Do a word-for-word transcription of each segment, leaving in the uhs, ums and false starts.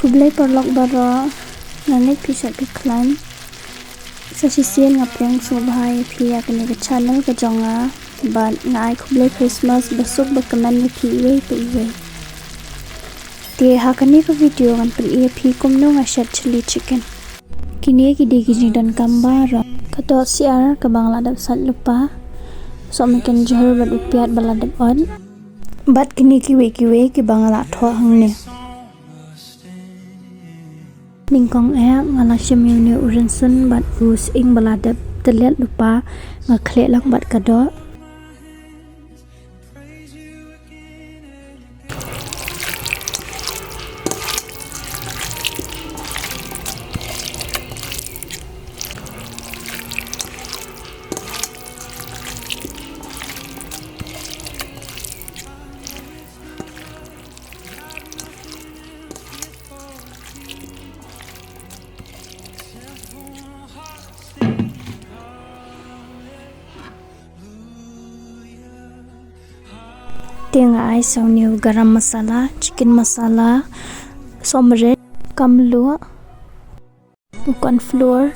Khublei paralok baroh, nga ngeit phi shait phi khlaiñ. Sa shisien nga pdiang sngewbha ïa phi ïa kane ka channel ka jong nga, bad nga ai khublei Christmas basuk bakmen ïa phi iwei pa iwei. Te ha kane ka video ngan pyni ïa phi kumno nga shet chilli chicken. Kine ki dei ki jingdonkam baroh. Ka dohsyiar kaba nga la dep sait lypa, sohmynken jhur bad u piat ba la dep ot, bad kine kiwei kiwei kiba nga la thoh hangne. Nyngkong eh nga la shim ïa une u rynsun bad u sying ba la dep tylliat lypa, nga khleh lang bad ka doh. Te nga ai sa une u garam masala, chicken masala, sohmrit, kamluh, u corn flour,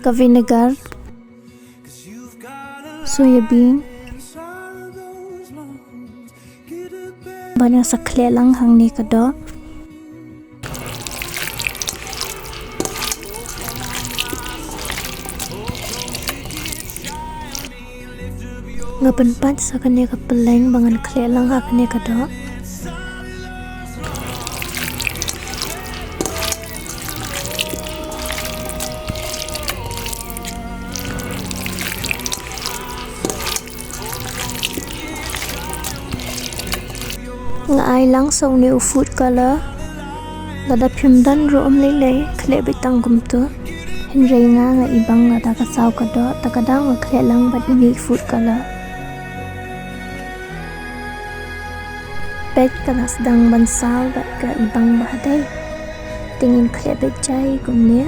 ka vinegar, soya bean, bad nga sa khleh lang hangne ka doh. Nga pynpait sa kane ka pylleng ba ngan khleh lang ha kane ka doh. Nga ai lang sa une u food color. Lada phim don ruh ym lei lei, khleh beit tang kumtu. Hynrei nga nga ibang lada ka saw ka doh, te ka daw nga khleh lang bad une u food color. Peit ka la sdang ban saw bad ka ibang bha dei. Te ngin khleh beit jai kumne.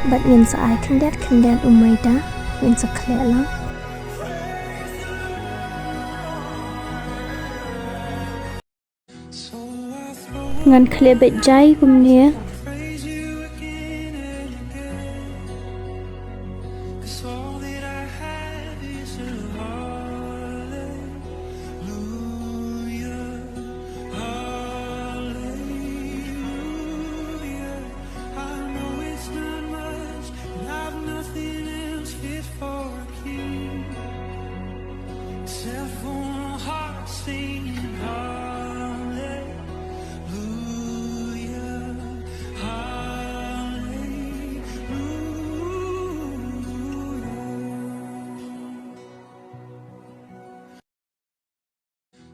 Bad ngin sa ai khyndiat khyndiat u maida, ngin sa khleh lang. Ngan khleh beit jai kumne. Except for a heart singing hallelujah, hallelujah.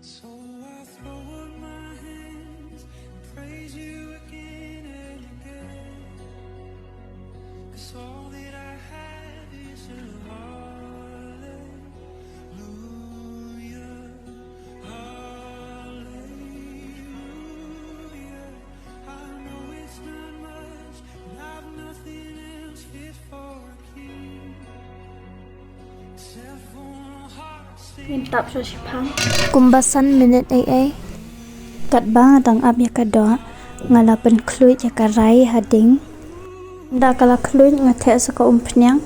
So I throw up my hands and praise you again and again. 'Cause all that I have is a hallelujah, hallelujah. I know it's not much, but I've nothing else fit for a king. Except for a heart singing. Ngin tap sha shiphang. Kumba san minit ei ei. Katba nga dang ap ïa ka doh, nga la pynkhluit ïa ka rai ha ding. Ynda ka la khluit nga theh sa ka umphniang.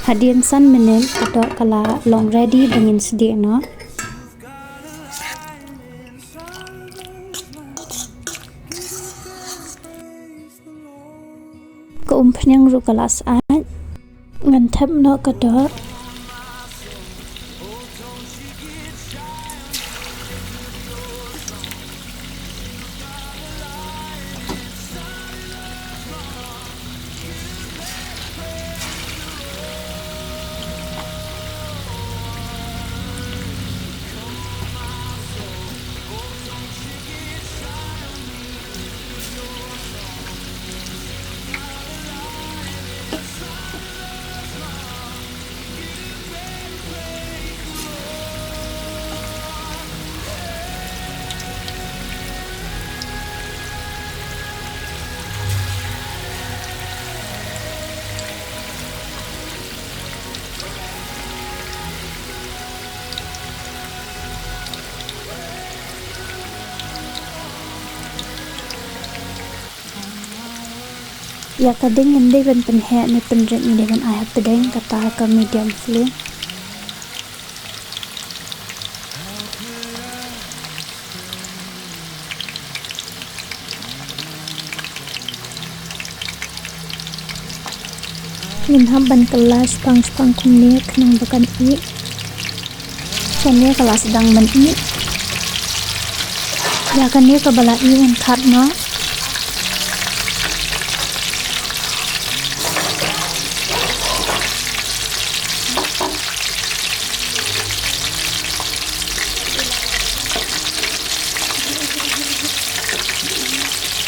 Hadien san minit ka doh ka la long ready ba ngin sdieh noh. Ka umphniang ruh ka la sah. Ngan thep noh ka doh. Ïa ka ding ngin dei ban pynheh ne pynrit, ngi dei ban ai hapdeng kata ka medium flame. Ngin hap ban kylla shipang shipang kumne khnang ba kan ih. Kane ka la sdang ban ih. Ïa kane kaba la ih ngan khat noh.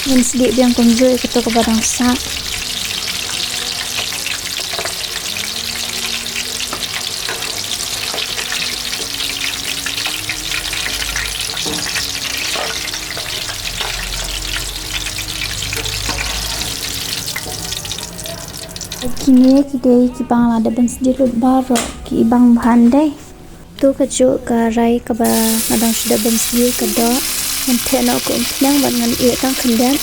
Ngin sdieh biang kumjuh ïa kato kaba dang sah. Kine ki dei kiba nga la dep ban sdieh lut baroh, ki ibang bha dei. To kajuh ka rai kaba nga dang shu dep ban sdieh ka doh. Ngan theh noh ka umphniang bad ngan ih tang khyndiat.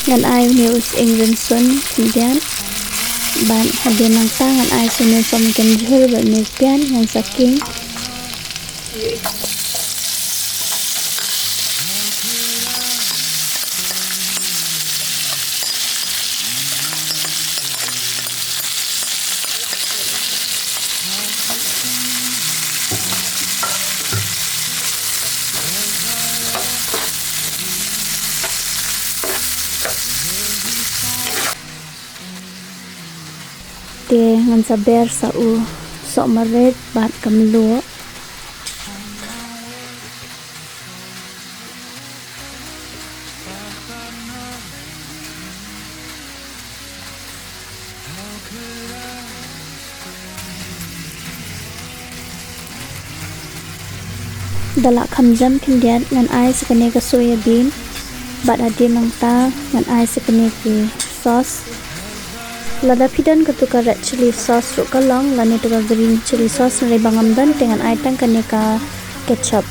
Ngan ai une u sying rynsun khyndiat. Bad hadien nangta ngan ai sa une u sohmynken jhur bad une u pian ngan sa king. Te ngan sa ber sa u sohmarit bad ka mluh. Da lah kham jem khyndiat ngan ai sa kane ka soya bean. Bad hadien nangta ngan ai sa kane ki sauce. Lada phi don katu ka red chilli sauce ruh ka long lane tu ka green chilli sauce, hynrei ba ngam don te ngan ai tang kane ka ketchup.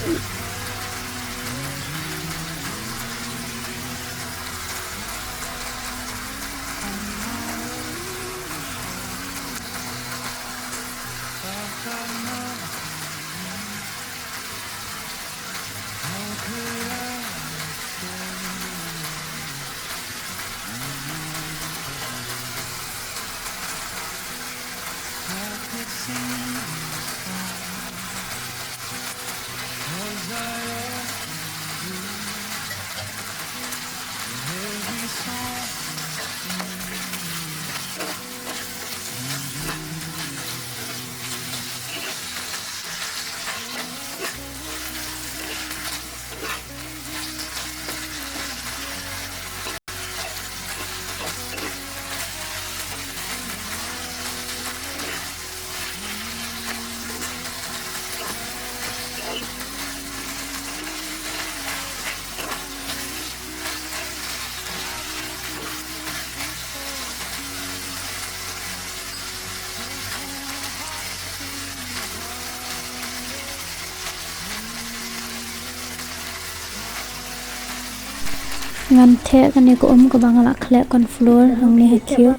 Ngan theh kane ka um kaba nga la khleh corn flour hangne ha cube.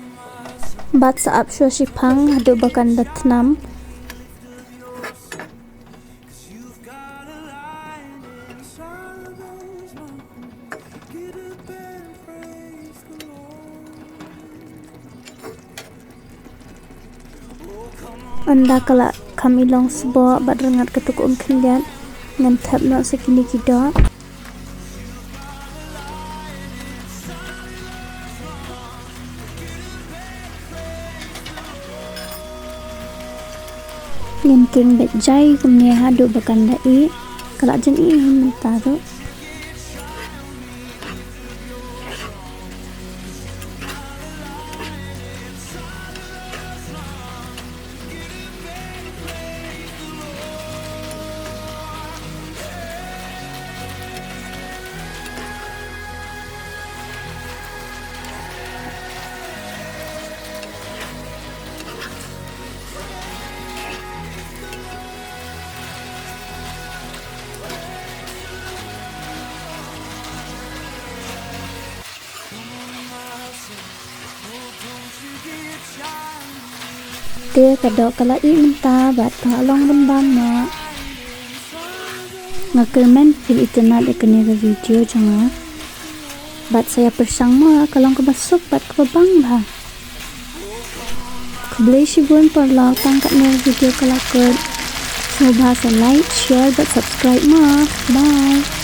Bad sa ap shuwa shiphang haduh ba kan da thnam. Ynda ka la kham i long sboh bad rngat katu ka um khyndiat, ngan thep noh sa kine ki doh. Ngin king beit jai kumne haduh ba kan da ih, ka la jan ih mynta ruh. Te ka doh ka la ih mynta bad ka la long rymbang noh. Nga kyrmen phi itynnad ïa kane ka video jong nga. Bad sa ïa pyrshang mo, ka long kaba suk bad kaba bang bha. Khublei shibun paralok, tang katne ka video ka la kut. Sngewbha sa like, share bad subscribe mo. Bye.